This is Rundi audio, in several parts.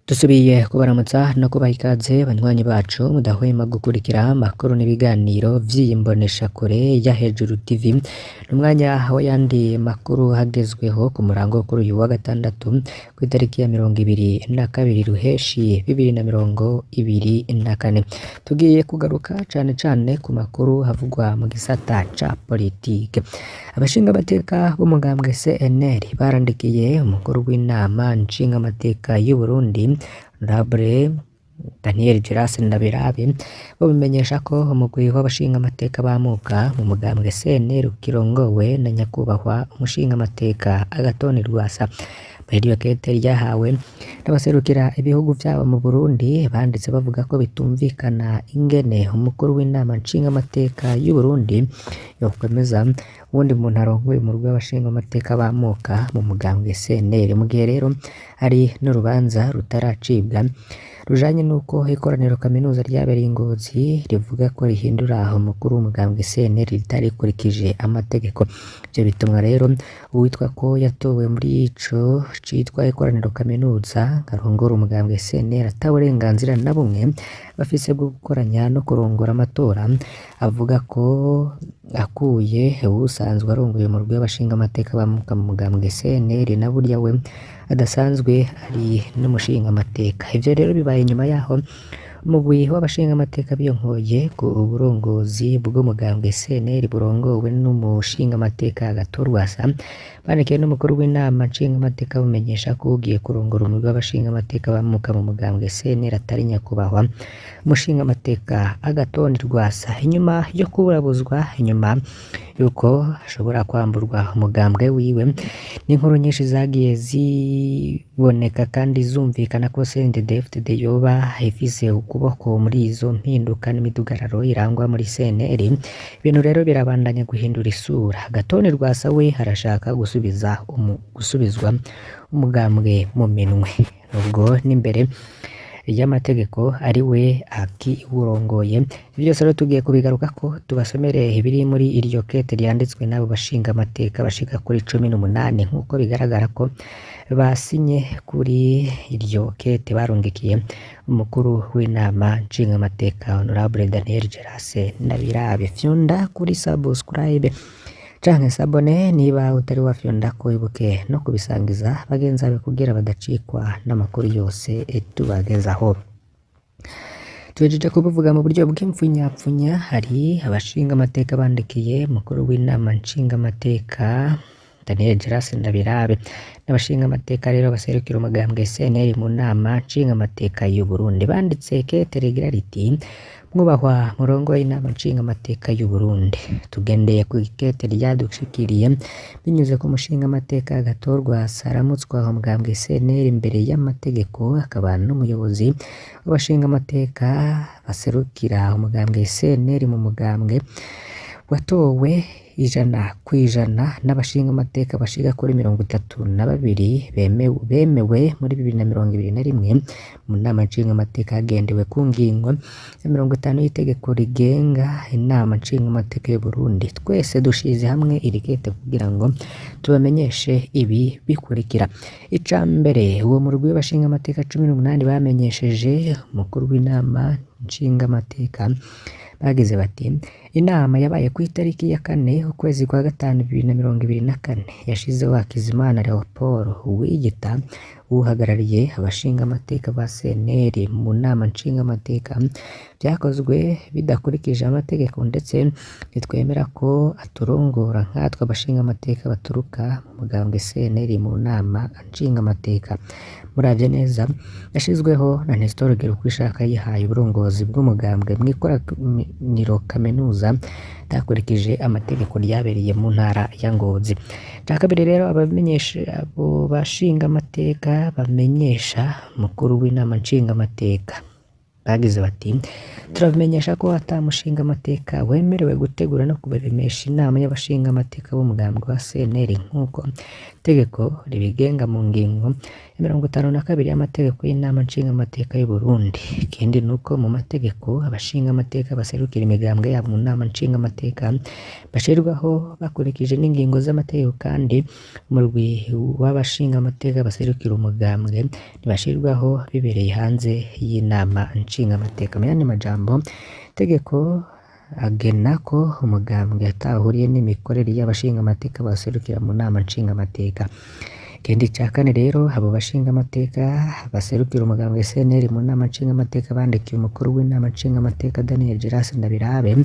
Dusubiye kubaramutsa no kubaha ikaze banywanyi bacu mudahwema gukurikira amakuru n'ibiganiro vy'iyi mboneshakure ya Hejuru TV. N'umwanya w'ayandi makuru hagezweho ku murango kuri uyu wa gatandatu kw'itariki ya 22 Ruheshi 2024. Tugiye kugaruka cane cane ku makuru havugwa mu gisata ca politike. Abashingamateka b'umugambwe CNL barandikiye umukuru w'inama nshingamateka y'u Burundi Honorable Daniel Gerase Ndabirabe, bamumenyesha ko umugwi w'abashingamateka bamuka mu mugambwe CNL ukirongowe na nyakubahwa umushingamateka Agathon Rwasa. Muri iryo kete ryahawe n'abaserukira ibihugu vyabo mu Burundi, banditse bavuga ko bitumvikana ingene umukuru w'inama nshingamateka y'u Burundi yokwemeza uwundi muntu arongoye umurwi w'abashingamateka bamuka mu mugambwe CNL, mu gihe rero hari n'urubanza rutaracibwa rujanye n'uko ikoraniro kaminuza ryabereye i Ngozi rivuga ko rihindura umukuru w'umugambwe CNL ritarikurikije amategeko. Ivyo bituma rero uwitwa ko yatowe muri ico citwa ikoraniro kaminuza arongora umugambwe CNL ata burenganzira na bumwe bafise bwo gukoranya no kurongora amatora, avuga ko akuye uwusanzwe arongoye umurwi w'abashingamateka bamuka mu mugambwe CNL na burya we adasanzwe ari n'umushingamateka. Ivyo rero bibaye inyuma yaho umugwi w'abashingamateka biyonkoye ku burongozi bw'umugambwe CNL burongowe n'umushingamateka Agathon Rwasa, bandikiye n'umukuru w'inama nshingamateka bumenyesha ko ugiye kurongora umurwi w'abashingamateka bamuka mu mugambwe CNL atari nyakubahwa umushingamateka Agathon Rwasa. Inyuma yo kuburabuzwa, inyuma yuko ashobora kwamburwa umugambwe wiwe, n'inkuru nyinshi zagiye ziboneka kandi zumvikana ko CNDD-FDD yoba ifise ukuboko muri izo mpinduka n'imidugararo irangwa muri CNL. Ibintu rero birabandanya guhindura isura. Agathon Rwasa we arashaka gusubizwa umugambwe mu minwe, nubwo n'imbere y'amategeko ari we akiwurongoye. Ivyo vyose rero tugiye kubigarukako, tubasomere ibiri muri iryo kete ryanditswe n'abo bashingamateka bashika kuri 18, nk'uko bigaragara ko basinye kuri iryo kete barungikiye umukuru w'inama nshingamateka Honorable Daniel Gerase Ndabirabe. Fyonda kuri subscribe canke s'abonner niba utari wafyondako, wibuke no kubisangiza bagenzi bawe kugira badacikwa n'amakuru yose tubagezaho. Tuhejeje kubivuga mu buryo bw'imfunyapfunya, hari abashingamateka bandikiye umukuru w'inama nshingamateka Daniel Gerase Ndabirabe, n'abashingamateka rero baserukira umugambwe CNL mu nama nshingamateka y'u Burundi. Banditse kete rigira riti: "Mwubahwa murongoye inama nshingamateka y'u Burundi, tugendeye ku ikete ryadushikiriye binyuze ku mushingamateka Agathon Rwasa aramutswa umugambwe CNL imbere y'amategeko, akaba n'umuyobozi w'abashingamateka baserukira umugambwe CNL mu mugambwe watowe 100% n'abashingamateka bashika kuri 32 bemewe muri 2021 mu nama nshingamateka, hagendewe ku ngingo ya 50 y'itegeko rigenga inama nshingamateka y'u Burundi. Twese dushize hamwe iri kete kugira ngo tubamenyeshe ibi bikurikira: Ica mbere, uwo murwi w'abashingamateka 18 bamenyesheje umukuru w'inama nshingamateka, bagize bati: Inama yabaye ku itariki ya 4 ukwezi kwa gatanu 2024 yashizeho Hakizimana Leopold Uwiyita uhagarariye abashingamateka ba CNL mu nama nshingamateka. Vyakozwe bidakurikije amategeko, ndetse ntitwemera ko aturongora nkatwe abashingamateka baturuka mu mugambwe CNL mu nama nshingamateka. Muravye neza, yashizweho na Nestor Girukwishaka yihaye uburongozi bw'umugambwe mw'ikoraniro kaminuza ritakurikije amategeko ryabereye mu ntara ya Ngozi. Ica kabiri rero, abamenyesha abo bashingamateka bamenyesha umukuru w'inama nshingamateka Bagize bati turabamenyesha ko ata mushingamateka wemerewe gutegura no kuremesha inama y'abashingamateka b'umugambwe wa CNL nk'uko itegeko ribigenga mu ngingo ya 52 y'amategeko y'inama nshingamateka y'u Burundi. Ikindi nuko mu mategeko abashingamateka baserukira imigambwe yabo mu nama nshingamateka bashirwaho bakurikije n'ingingo z'amategeko, kandi umurwi w'abashingamateka baserukira umugambwe ntibashirwaho bibereye hanze y'inama nshingamateka. Mu yandi majambo, itegeko agena ko umugambwe atahuriye n'imikorere y'abashingamateka baserukira mu nama nshingamateka. Ikindi ca kane rero, abo bashingamateka baserukira umugambwe CNL mu nama nshingamateka bandikiye umukuru w'inama nshingamateka Daniel Gerase Ndabirabe,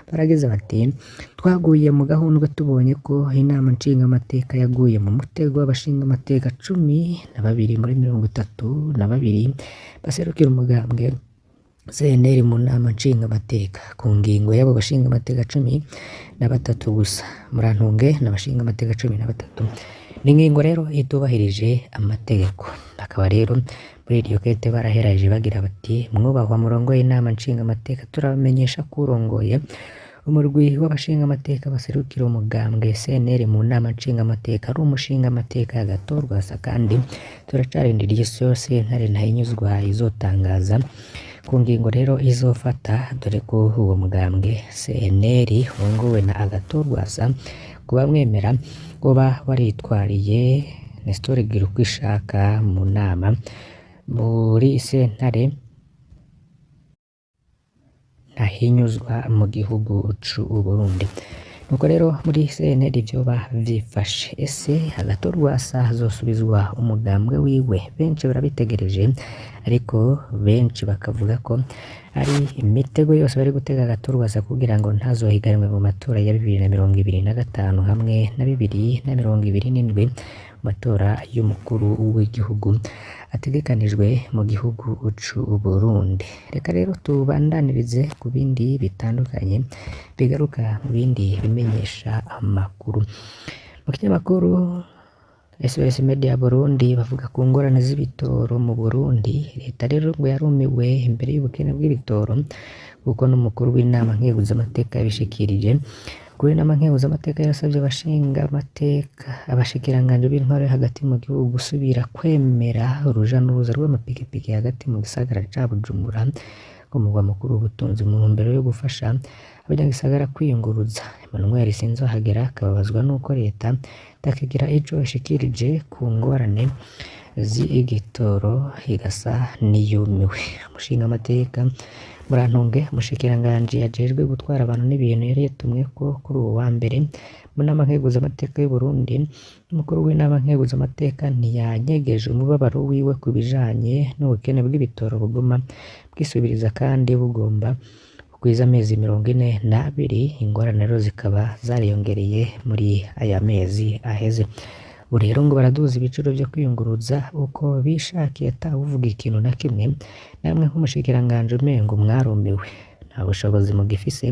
baragize bati twaguye mu gahundwe tubonye ko inama nshingamateka yaguye mu mutego w'abashingamateka 12 muri 32 baserukira umugambwe CNL mu nama nshingamateka. Ku ngingo y'abo bashingamateka 13 gusa, murantunge n'abashingamateka 13. Ni ingingo rero itubahirije amategeko. Bakaba rero muri iryo kete baraheraje bagira bati mwubahwa murongoye inama nshingamateka, turabamenyesha ko urongoye umurwi w'abashingamateka baserukira umugambwe CNL mu nama nshingamateka ari umushingamateka Agathon Rwasa, kandi turacarindiriye sentare ntahinyuzwa izotangaza ku ngingo rero izofata, dore ko uwo mugambwe CNL wongowe na Agathon Rwasa kuba mwemera kuba waritwariye Nestor Girukwishaka mu nama muri sentare ntahinyuzwa mu gihugu c'u Burundi. Nuko rero muri CNL vyoba vyifashe. Ese Agathon Rwasa azosubizwa umugambwe wiwe? Benshi barabitegereje, ariko benshi bakavuga ko ari imitego yose bari gutega Agathon Rwasa kugira ngo ntazohiganwe mu matora ya 2025 hamwe na 2027 mu matora y'umukuru w'igihugu ategekanijwe mu gihugu c'u Burundi. Reka rero tubandanirize ku bindi bitandukanye bigaruka mu bindi bimenyesha amakuru. Mu kinyamakuru SOS Media Burundi bavuga ku ngorane z'ibitoro mu Burundi. Leta rero ngo yarumiwe imbere y'ubukene bw'ibitoro, kuko n'umukuru w'inama nkenguzamateka yabishikirije. Umukuru w'inama nkenguzamateka yarasavye abashingamateka, abashikiranganji b'intwaro yo hagati mu gihugu gusubira kwemera uruja n'uruza rw'amapikipiki hagati mu gisagara ca Bujumbura, umurwa mukuru w'ubutunzi, mu ntumbero yo gufasha abanyagisagara kwiyunguruza. Emmanuel Sinzohagera akababazwa n'uko leta itakigira ico ishikirije ku ngorane z'igitoro, igasa n'iyumiwe. Umushingamateka Murantunge, umushikiranganji ajejwe gutwara abantu n'ibintu, yari yatumweko kuri uwo wa mbere mu nama nkenguzamateka y'u Burundi. Umukuru w'inama nkenguzamateka ntiyanyegeje umubabaro wiwe ku bijanye n'ubukene bw'ibitoro buguma bwisubiriza kandi bugomba kugwiza amezi 42. Ingorane rero zikaba zariyongereye muri aya mezi aheze. Ubu rero ngo baraduza ibiciro vyo kwiyunguruza uko bishakiye atawuvuga ikintu na kimwe. Namwe nk'umushikiranganji umengo mwarumiwe, nta bushobozi mugifise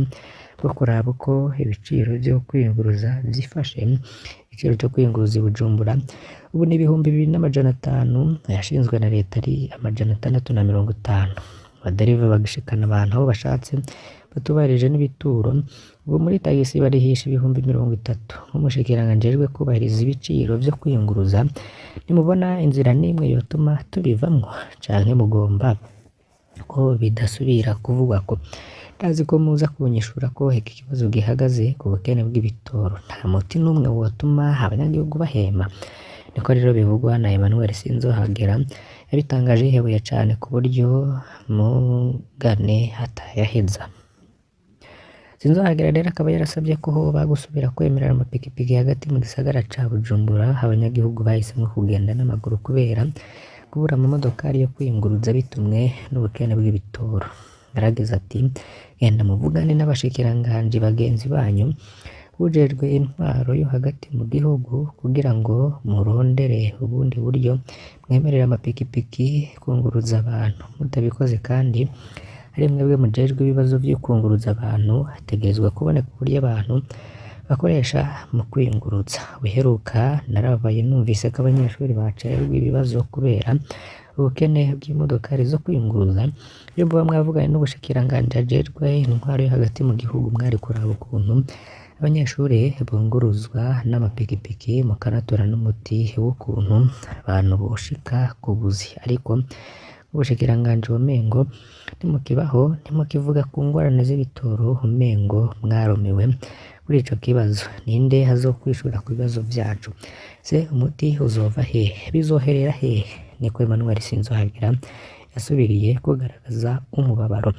bwo kuraba uko ibiciro vyo kwiyunguruza vyifashe. Igiciro co kwiyunguruza i Bujumbura ubu ni 2500, ayashinzwe na leta ari 650. Abadereva bagishikana abantu aho bashatse batubahirije n'ibituro. Ubu muri tagisi barihisha 30,000. Nk'umushikiranganji ajejwe kubahiriza ibiciro vyo kwiyunguruza, ntimubona inzira n'imwe yotuma tubivamwo, canke mugomba ko bidasubira kuvugwako? Ndazi ko muza kunyishura ko iki kibazo gihagaze ku bukene bw'ibitoro, nta muti n'umwe wotuma abanyagihugu bahema. Niko rero bivugwa na Emmanuel Sinzohagera, yabitangaje yihebuye cane ku buryo mugane atayaheza. Sinzohagera rero akaba yarasabye ko hoba gusubira kwemerera amapikipiki hagati mu gisagara ca Bujumbura. Abanyagihugu bahisemwo kugenda n'amaguru kubera kubura amamodokari yo kwiyunguruza bitumwe n'ubukene bw'ibitoro. Yaragize ati genda muvugane n'abashikiranganji bagenzi banyu bujejwe intwaro yo hagati mu gihugu kugira ngo murondere ubundi buryo mwemerera amapikipiki kunguruza abantu. Mutabikoze kandi ari mwebwe mujejwe ibibazo vyo kunguruza abantu, hategerezwa kuboneka uburyo abantu bakoresha mu kwiyunguruza. Ubuheruka narababaye numvise ko abanyeshuri bacererwa ibibazo kubera ubukene bw'imodokari zo kwiyunguruza. Iyo muba mwavuganye n'ubushikiranganji ajejwe intwaro yo hagati mu gihugu, mwari kuraba ukuntu abanyeshure bunguruzwa n'amapikipiki, mukanatora n'umuti w'ukuntu abantu boshika ku buzi. Ariko ubushikiranganji womengo ntimukibaho, ntimukivuga ku ngorane z'ibitoro, umengo mwarumiwe kuri ico kibazo. Ninde azokwishura ku bibazo vyacu? Se umuti uzova hehe? Bizoherera hehe? Niko Emmanuel Sinzohagera yasubiriye kugaragaza umubabaro.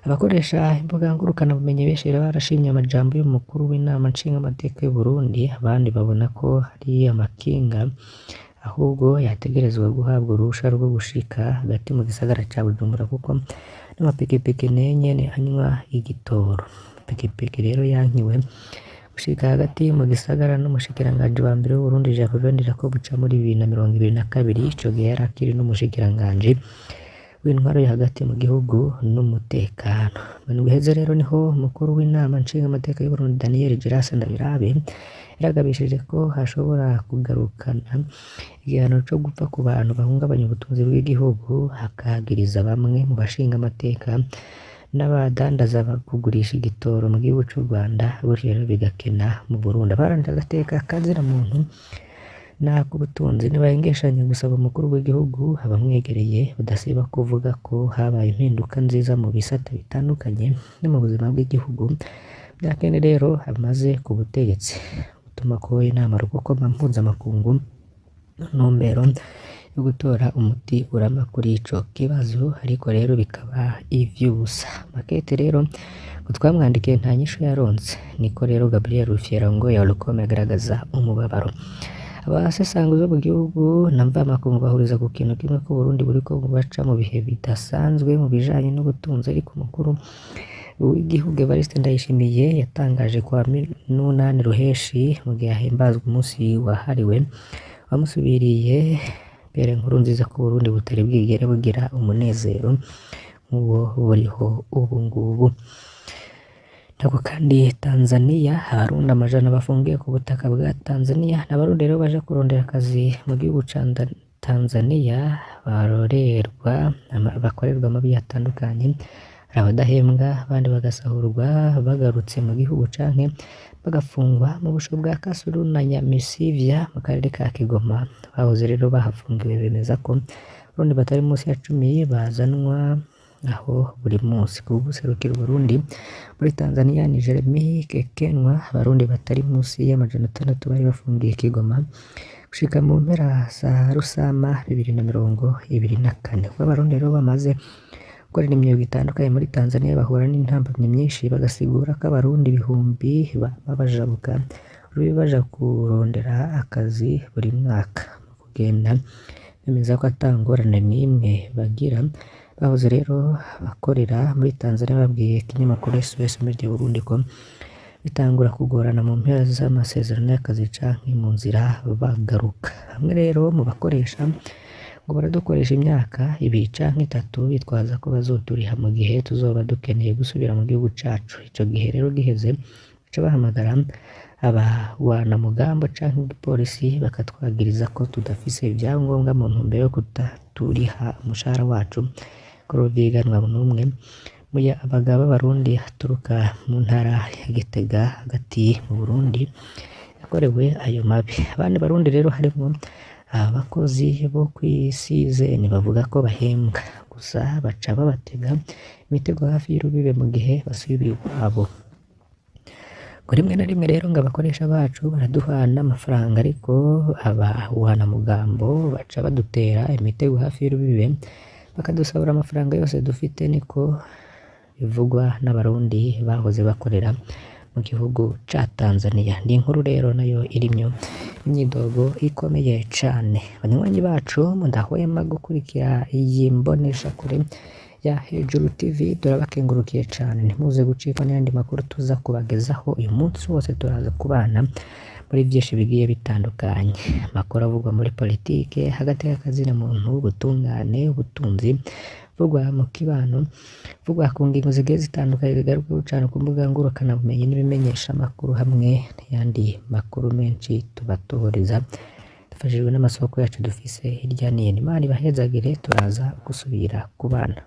Abakoresha imbuga ngurukanabumenyi benshi rero barashimye amajambo y'umukuru w'inama nshingamateka y'u Burundi, abandi babona ko hari amakinga ahubwo yategerezwa guhabwa uruhusha rwo gushika hagati mu gisagara ca Bujumbura kuko n'amapikipiki nayo anywa igitoro. Ipikipiki rero yankiwe gushika hagati mu gisagara n'umushikiranganji wa mbere w'Uburundi Gervais Ndirakobuca muri 2022, ico gihe yari akiri n'umushikiranganji w'intwaro yo hagati mu gihugu n'umutekano. Mu ndwi iheze rero niho umukuru w'inama nshingamateka y'Uburundi Daniel Giresse Ndabirabe yaragabishije ko hashobora kugarukana igihano co gupfa ku bantu bahungabanya ubutunzi bw'igihugu, akagiriza bamwe mu bashingamateka n'abadandaza kugurisha igitoro mu gihugu c'u Rwanda, gutyo rero bigakena mu Burundi. Abaharanira agateka kazina muntu n'ak'ubutunzi ntibahengeshanya gusaba umukuru w'igihugu abamwegereye badasiba kuvuga ko habaye impinduka nziza mu bisata bitandukanye no mu buzima bw'igihugu. Myaka ine rero amaze ku butegetsi, gutuma ko inama rukokoma mpuzamakungu mu ntumbero yo gutora umuti urama kuri ico kibazo, ariko rero bikaba ivy'ubusa. Makete rero ngo twamwandikiye nta nyishu yaronse, niko rero Gabriel Rufyiri ya Olcom agaragaza umubabaro. Abasesanguzi bo mu gihugu na mvamakungu bahuriza ku kintu kimwe ko Uburundi buriko bubaca mu bihe bidasanzwe mu bijanye n'ubutunzi, ariko umukuru w'igihugu Evariste Ndayishimiye yatangaje kuwa 8 Ruheshi mu gihe ahimbazwa umunsi wahariwe wamusubiriye Pierre Nkurunziza ko Uburundi butari bwigere bugira umunezero nk'uwo buriho ubu ngubu. Ntabwo kandi Tanzania, Abarundi amajana bafungiye ku butaka bwa Tanzania. N'Abarundi rero baja kurondera akazi mu gihugu ca Tanzania barorerwa, bakorerwa amabi atandukanye. Hari abadahembwa, abandi bagasahurwa bagarutse mu gihugu canke bagafungwa mu busho bwa Kasulu na Nyamisivya mu karere ka Kigoma. Bahoze rero bahafungiwe bemeza ko Abarundi batari munsi ya 10 bazanwa aho buri munsi. Kuwuserukira Uburundi muri Tanzania ni Jeremy Kekenwa. Abarundi batari munsi y'600 bari bafungiye Kigoma gushika mu mpera za Rusama 2024. Kuba Abarundi rero bamaze gukorera imyuga itandukanye muri Tanzania bahura n'intambamyi nyinshi, bagasigura ko Abarundi ibihumbi bama bajabuka urubibe baja kurondera akazi buri mwaka. Mu kugenda bemeza ko ata ngorane n'imwe bagira. Bahoze rero bakorera muri Tanzania babwiye ikinyamakuru SOS Media Burundi ko bitangura kugorana mu mpera z'amasezerano y'akazi canke mu nzira bagaruka. Bamwe rero mu bakoresha ngo baradukoresha imyaka 2 canke 3 bitwaza ko bazoturiha mu gihe tuzoba dukeneye gusubira mu gihugu cacu. Ico gihe rero giheze baca bahamagara abagwanamugambo canke igipolisi bakatwagiriza ko tudafise ivyangombwa mu ntumbero yo kutaturiha umushahara wacu. Ko ruvyiganwa n'umwe mu abagabo b'Abarundi aturuka mu ntara ya Gitega hagati mu Burundi yakorewe ayo mabi. Abandi Barundi rero harimwo abakozi bo kw'isizeni bavuga ko bahembwa gusa baca babatega imitego hafi y'urubibe mu gihe basubiye iwabo. Ngo rimwe na rimwe rero ngo abakoresha bacu baraduha n'amafaranga, ariko abahwanamugambo baca badutera imitego hafi y'urubibe bakadusahura amafaranga yose dufite, niko bivugwa n'Abarundi bahoze bakorera mu gihugu ca Tanzania. Ni inkuru rero nayo irimwo imyidogo ikomeye cane. Banywanyi bacu mudahwema gukurikira iyi mboneshakure ya Hejuru TV, turabakengurukiye cane. Ntimuze gucikwa n'ayandi makuru tuza kubagezaho uyu munsi wose, turaza kubana muri vyinshi bigiye bitandukanye. Amakuru avugwa muri politike, hagati y'akazina muntu, ubutungane, ubutunzi, avugwa mu kibano, avugwa ku ngingo zigiye zitandukanye zigarukaho cane ku mbuga ngurukanabumenyi n'ibimenyeshamakuru, hamwe n'ayandi makuru menshi tubatohoreza. Dufashijwe n'amasoko yacu dufise hirya n'ino. Imana ibahezagire, turaza gusubira kubana.